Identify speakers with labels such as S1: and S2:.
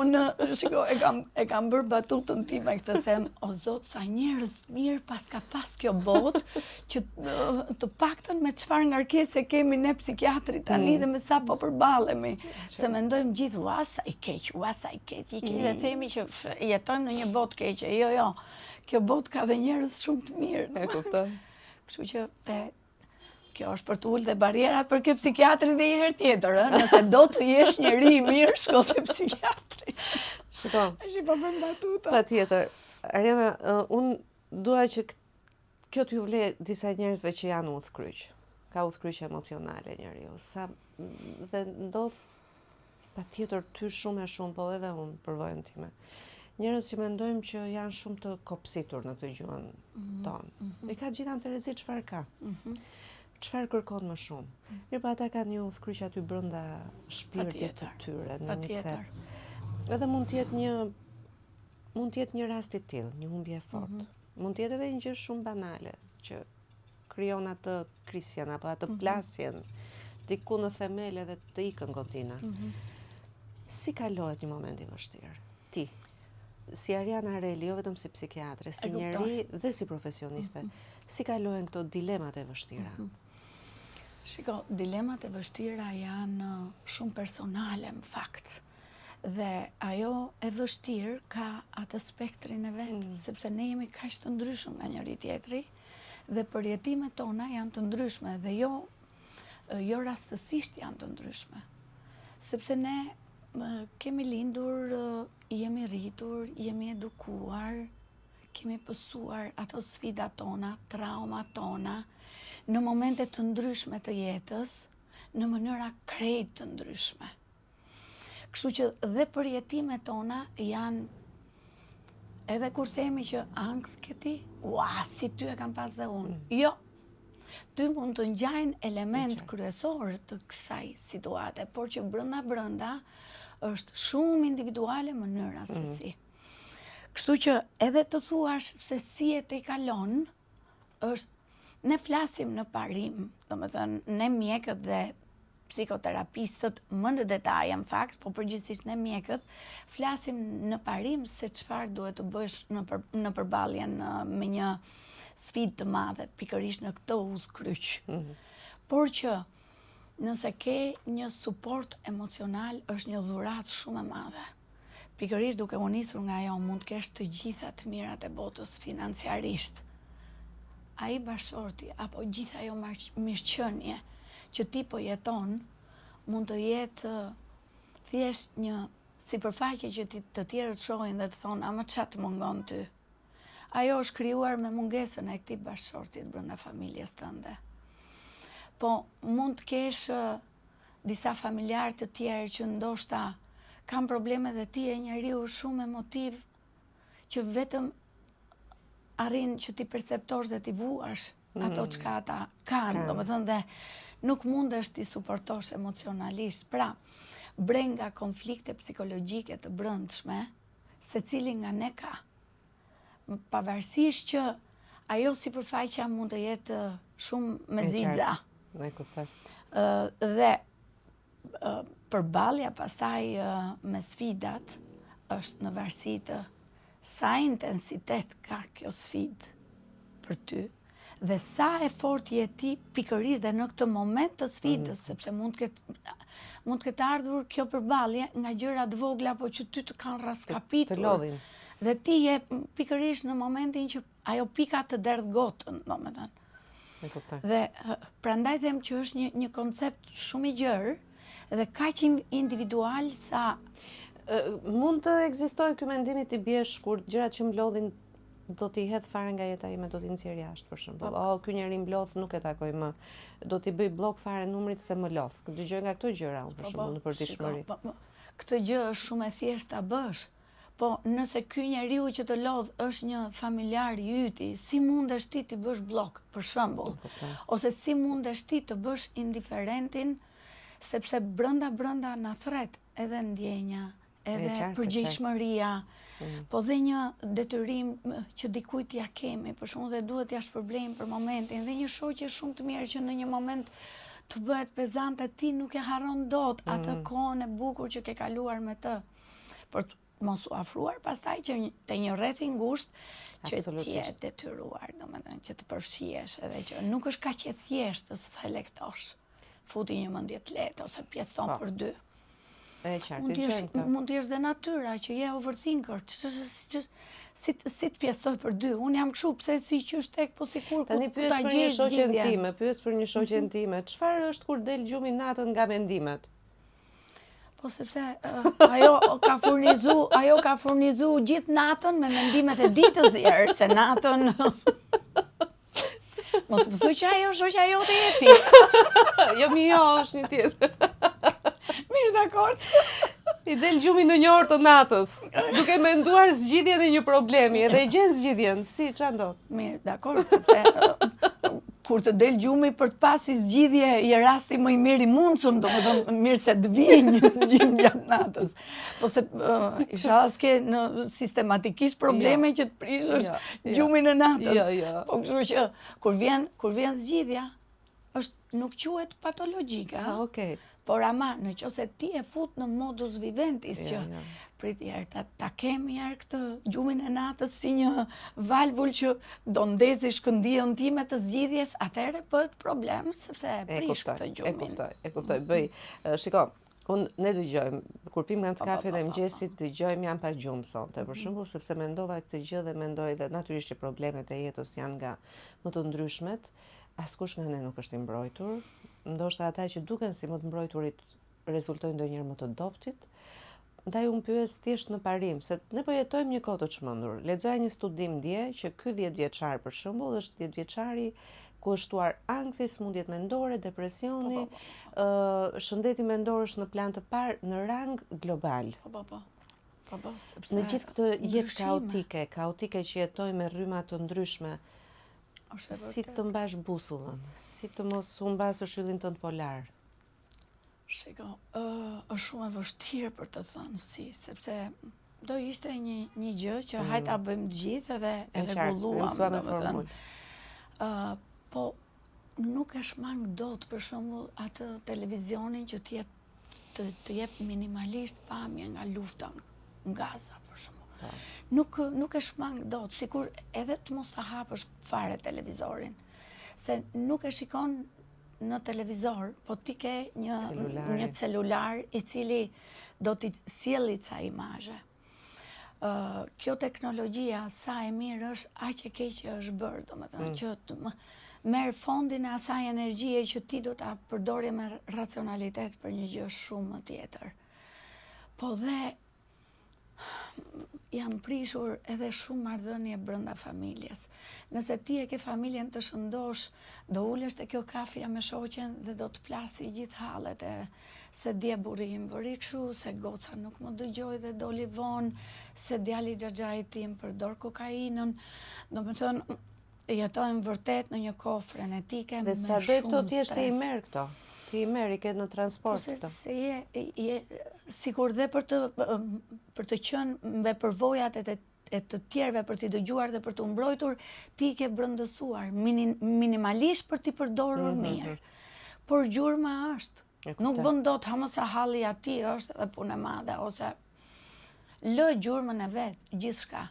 S1: Unë, shiko, e kam, e kam bërë batutën time këtë them, o zot, sa njerëz të mirë paska pas kjo botë, që të paktën me çfarë ngarkese kemi ne psikiatri tani mm. dhe me sa po përballemi. Se mendojmë gjithë, ua sa i keq, ua sa i keq, i keq, mm. dhe themi që jetojmë në një botë keqe. Jo, jo, kjo botë ka dhe njerëz shumë të mirë.
S2: E kuptoj.
S1: Kështu që te Kjo është për të ulë dhe barrierat për ke psikiatri dhe një herë tjetër, ë? Nëse do të jesh njeri i mirë, shko te psikiatri.
S2: Shiko.
S1: Është i po bën batuta.
S2: Patjetër. Ariana, unë dua që kjo t'ju vlejë disa njerëzve që janë udhëkryq. Ka udhëkryq emocionale njeriu. Sa dhe ndodh Patjetër ty shumë e shumë, po edhe unë përvojën time. Njerëz që mendojmë që janë shumë të kopsitur në të gjuhën mm -hmm. tonë. Mm -hmm. I ka gjitha në terezi çfarë ka. Mm -hmm. Çfarë kërkon më shumë. Mm -hmm. Mirëpo ata kanë një udhëkryq aty brenda shpirtit të tyre, në një cep. Edhe mund të jetë një mund të jetë një rast i tillë, një humbje e fortë. Mm -hmm. Mund të jetë edhe një gjë shumë banale që krijon atë krisjen apo atë mhm. plasjen diku në themel edhe të ikën godina. Mm -hmm. Si kalohet një moment i vështirë? Ti, si Ariana Reli, jo vetëm si psikiatre, si njeri dhe si profesioniste, mm -hmm. si kalohen këto dilemat e vështira?
S1: Mm -hmm. Shiko, dilemat e vështira janë shumë personale në fakt. Dhe ajo e vështirë ka atë spektrin e vet, mm. sepse ne jemi kaq të ndryshëm nga njëri tjetri, dhe përjetimet tona janë të ndryshme dhe jo jo rastësisht janë të ndryshme. Sepse ne kemi lindur, jemi rritur, jemi edukuar, kemi pësuar ato sfidat tona, traumat tona, në momente të ndryshme të jetës, në mënyra krejt të ndryshme. Kështu që dhe përjetimet tona janë edhe kur themi që ankth ke ti, ua, si ty e kam pas dhe unë. Mm. Jo, ty mund të ngjajnë element kryesor të kësaj situate, por që brenda brenda është shumë individuale mënyra se mm. si. Kështu që edhe të thuash se si e tejkalon, është ne flasim në parim, domethënë, ne mjekët dhe psikoterapistët më në detaje në fakt, po përgjithsisht ne mjekët flasim në parim se çfarë duhet të bësh në për, në përballjen me një sfidë të madhe, pikërisht në këtë udhëkryq. Mm -hmm. Por që nëse ke një suport emocional është një dhuratë shumë e madhe. Pikërisht duke u nisur nga ajo, mund të kesh të gjitha të mirat e botës financiarisht. Ai bashkëshorti apo gjithë ajo mirëqenie që ti po jeton, mund të jetë thjesht një sipërfaqe që ti, të tjerët shohin dhe të thonë, ama ça të mungon ty. Ajo është krijuar me mungesën e këtij bashkëshortit brenda familjes tënde. Po mund të kesh disa familjarë të tjerë që ndoshta kanë probleme dhe ti je njeriu shumë emotiv që vetëm arrin që t'i perceptosh dhe t'i vuash mm. ato çka ata kanë, domethënë dhe nuk mundesh t'i suportosh emocionalisht. Pra, brenga konflikte psikologjike të brendshme, secili nga ne ka. Pavarësisht që ajo sipërfaqja mund të jetë shumë me xixa.
S2: E kuptoj.
S1: Dhe përballja pastaj me sfidat është në varësi të sa intensitet ka kjo sfidë për ty dhe sa e fortë je ti pikërisht dhe në këtë moment të sfidës, mm. sepse mund të ketë mund të ketë ardhur kjo përballje nga gjëra të vogla po që ty të kanë rraskapitur.
S2: Të lodhin.
S1: Dhe ti je pikërisht në momentin që ajo pika të derdh gotën, domethënë.
S2: E kuptoj.
S1: Dhe prandaj them që është një një koncept shumë i gjerë dhe kaq individual sa
S2: mund të ekzistojë ky mendimi t'i biesh shkurt gjërat që më lodhin do t'i hedh fare nga jeta ime, do t'i nxjerr jashtë për shembull. Po. Oh, ky njeri më lodh, nuk e takoj më. Do t'i bëj bllok fare numrit se më lodh. Dëgjoj nga këto gjëra unë për po, shembull në përditshmëri.
S1: Po, po. Këtë gjë është shumë e thjeshtë ta bësh. Po nëse ky njeriu që të lodh është një familjar i yti, si mundesh ti t'i bësh bllok, për shembull? Ose si mundesh ti të bësh indiferentin, sepse brenda brenda na thret edhe ndjenja, edhe përgjegjshmëria, mm. po dhe një detyrim që dikujt ia kemi, për shembull dhe duhet t'ia shpërblejmë për momentin, dhe një shoqe shumë të mirë që në një moment të bëhet pezante, ti nuk e harron dot atë mm. kohën e bukur që ke kaluar me të. Për të mos u afruar pastaj që te një rreth i ngushtë që ti je detyruar, domethënë që të përfshihesh edhe që nuk është kaq e thjeshtë të selektosh. Futi një mendje të lehtë ose pjesëton po. për dy.
S2: E qartë, mund
S1: të jesh mund të jesh dhe natyra që je overthinker, që që si si të pjesëtoj për dy. Unë jam kështu, pse si qysh tek, po sikur
S2: Tani pyes për një shoqen time, pyes për një shoqen mhm. time, çfarë është kur del gjumi natën nga mendimet?
S1: Po sepse ajo ka furnizu, ajo ka furnizu gjithë natën me mendimet e ditës herë, se natën... Mos më thuj që ajo shoqja jote je ti.
S2: jo mi jo, është një tjetër.
S1: Mirë, dakord.
S2: I del gjumi në një orë të natës, duke menduar zgjidhjen e një problemi, edhe e gjen zgjidhjen, si, ça ndodh?
S1: Mirë, dakord, sepse kur të del gjumi për të pasë zgjidhje je rasti më i mirë i mundshëm, domethënë mirë se të vijë një zgjim gjatë natës. Po se uh, ishalla s'ke në sistematikisht probleme jo. që të prishësh jo, jo. gjumin e natës.
S2: Jo, jo.
S1: Po kështu që kur vjen kur vjen zgjidhja, është nuk quhet patologjike.
S2: Ah, okay.
S1: Por ama, në qoftë se ti e fut në modus vivendis që ja, ja. prit njëherë, ta, ta kem njëherë këtë gjumin e natës si një valvul që do ndezi shkëndijën time të zgjidhjes, atëherë bëhet problem, sepse e prish këtë
S2: gjumin. E kuptoj, e kuptoj, bëj. Shiko, unë ne dëgjojmë, kur pim nga të po, po, kafen e po, mëngjesit, dëgjojmë jam pa gjumë sonte, për mhm. shembull, sepse mendova këtë gjë dhe mendoj dhe natyrisht që problemet e jetës janë nga më të ndryshmet, Askush nga ne nuk është i mbrojtur, ndoshta ata që duken si më të mbrojturit rezultojnë ndonjëherë më të dobëtit. Ndaj unë pyes thjesht në parim, se ne po jetojmë një kohë të çmendur. Lexoja një studim dje që ky 10 vjeçar për shembull është 10 vjeçari ku është shtuar ankthi, sëmundjet mendore, depresioni, po, po, po. ë shëndeti mendor është në plan të parë në rang global.
S1: Po, po, po. Po, po, sepse
S2: në gjithë këtë jetë kaotike, kaotike që jetojmë me rryma të ndryshme, Si të mbash busullën, si të mos humbasësh yllin tënd polar?
S1: Shiko, është shumë e vështirë për të thënë si, sepse do ishte një, një gjë që mm. hajt ta bëjmë të gjithë edhe e rregulluam, domethënë. Uh, po nuk e shmang dot për shembull atë televizionin që të jetë të, të jep minimalisht pamje nga lufta në Gaza, për shembull. Po. Nuk, nuk e shmang dot, sikur edhe të mos ta hapësh fare televizorin, se nuk e shikon në televizor, po ti ke një, një celular i cili do t'i sjelli ca imazhe. Uh, kjo teknologjia sa e mirë është, aq e keqe është bërë, domethënë, mm. që të merr fondin e asaj energjie që ti do ta përdorje me racionalitet për një gjë shumë më tjetër. Po dhe janë prishur edhe shumë marrëdhënie brenda familjes. Nëse ti e ke familjen të shëndoshë, do ulesh te kjo kafja me shoqen dhe do të plasi gjithë hallet e se dje burri im bëri kështu, se goca nuk më dëgjoi dhe doli vonë, se djali i xhaxhait tim përdor kokainën. Domethënë, jetojmë vërtet në një kohë frenetike
S2: me shumë stres. Dhe sa bëj këto ti ti i merr këto? Ti i merr, i ke në transport
S1: po këto. Se je, je, sikur dhe për të, për të qenë me përvojat e të e të tjerëve për t'i dëgjuar dhe për t'u mbrojtur, ti i ke brendësuar, minimalisht për t'i përdorur mm -hmm. mirë. Por gjurma është. Nuk bën dot, ha mos se halli i atij është edhe punë e madhe, ose lë gjurmën e vet, gjithçka.